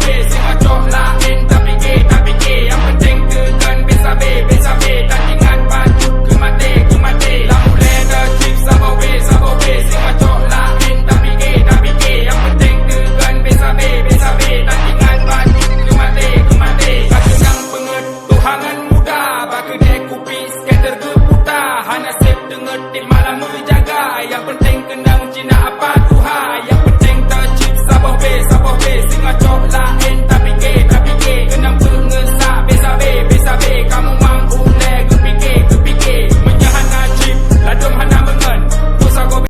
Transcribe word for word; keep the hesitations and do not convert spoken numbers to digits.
Beh, si macok laén tapike, tapike. Nyang peunteng keu kön beh sabe, beh sabe. Taingat bacut keu maté, keu maté. Lam ulée neucit saboh beh, saboh beh. Si macok laén tapike, tapike. Nyang peunteng keu kön beh sabe, beh sabe. Taingat bacut keu maté, keu maté. Ka keunong peungeuet Tuhan ngon muda, bak keudée kupi scatter geuputa. Hana sép teungeut di malam meujaga. Nyang peunteng keunong cina apa